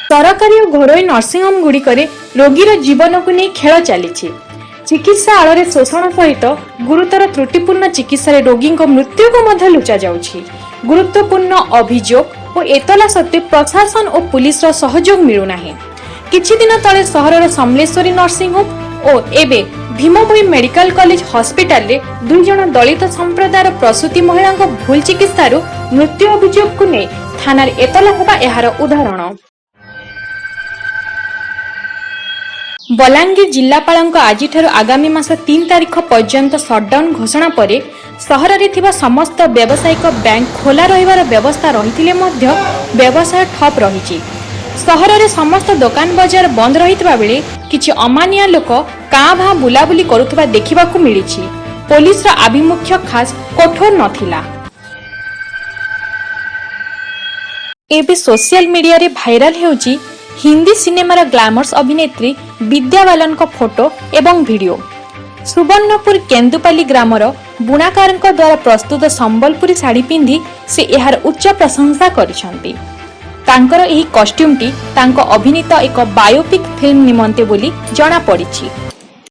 ସରକାରୀ ଓ ଘରୋଇ ନର୍ସିଂହୋମଗୁଡ଼ିକରେ ରୋଗୀର ଜୀବନକୁ ନେଇ ଖେଳ ଚାଲିଛି। ଚିକିତ୍ସା ଆଳରେ ଶୋଷଣ ସହିତ ଗୁରୁତର ତ୍ରୁଟିପୂର୍ଣ୍ଣ ଚିକିତ୍ସାରେ ରୋଗୀଙ୍କ ମୃତ୍ୟୁକୁ ମଧ୍ୟ ଲୁଚାଯାଉଛି। ଗୁରୁତ୍ୱପୂର୍ଣ୍ଣ ଅଭିଯୋଗ ଓ ଏତଲା ସତ୍ତ୍ୱେ ପ୍ରଶାସନ ଓ ପୁଲିସର ସହଯୋଗ ମିଳୁନାହିଁ। କିଛି ଦିନ ତଳେ ସହରର ସମଲେଶ୍ୱରୀ ନର୍ସିଂହୋମ ଓ ଏବେ ଭୀମଭୋଇ ମେଡିକାଲ କଲେଜ ହସ୍ପିଟାଲରେ 2 ଜଣ ଦଳିତ ସମ୍ପ୍ରଦାୟର ପ୍ରସୂତି ମହିଳାଙ୍କ ଭୁଲ ଚିକିତ୍ସାରୁ ମୃତ୍ୟୁ ଅଭିଯୋଗକୁ ନେଇ ଥାନାରେ ଏତଲା ହେବା ଏହାର ଉଦାହରଣ। ବଲାଙ୍ଗୀର ଜିଲ୍ଲାପାଳଙ୍କ ଆଜିଠାରୁ ଆଗାମୀ ମାସ 3 ତାରିଖ ପର୍ଯ୍ୟନ୍ତ ସଟ୍ଡାଉନ୍ ଘୋଷଣା ପରେ ସହରରେ ଥିବା ସମସ୍ତ ବ୍ୟବସାୟିକ ବ୍ୟାଙ୍କ ଖୋଲା ରହିବାର ବ୍ୟବସ୍ଥା ରହିଥିଲେ ମଧ୍ୟ ବ୍ୟବସାୟ ଠପ୍ ରହିଛି। ସହରରେ ସମସ୍ତ ଦୋକାନ ବଜାର ବନ୍ଦ ରହିଥିବା ବେଳେ କିଛି ଅମାନିଆ ଲୋକ କାଁ ଭାଁ ବୁଲାବୁଲି କରୁଥିବା ଦେଖିବାକୁ ମିଳିଛି। ପୋଲିସର ଆଭିମୁଖ୍ୟ ଖାସ୍ କଠୋର ନଥିଲା। ଏବେ ସୋସିଆଲ ମିଡିଆରେ ଭାଇରାଲ ହେଉଛି ହିନ୍ଦୀ ସିନେମାର ଗ୍ଲାମରସ୍ ଅଭିନେତ୍ରୀ ବିଦ୍ୟା ବାଲନଙ୍କ ଫଟୋ ଏବଂ ଭିଡିଓ। ସୁବର୍ଣ୍ଣପୁର କେନ୍ଦୁପାଲି ଗ୍ରାମର ବୁଣାକାରଙ୍କ ଦ୍ୱାରା ପ୍ରସ୍ତୁତ ସମ୍ବଲପୁରୀ ଶାଢ଼ୀ ପିନ୍ଧି ସେ ଏହାର ଉଚ୍ଚ ପ୍ରଶଂସା କରିଛନ୍ତି। ତାଙ୍କର ଏହି କଷ୍ଟ୍ୟୁମଟି ତାଙ୍କ ଅଭିନୀତ ଏକ ବାୟୋପିକ୍ ଫିଲ୍ମ ନିମନ୍ତେ ବୋଲି ଜଣାପଡ଼ିଛି।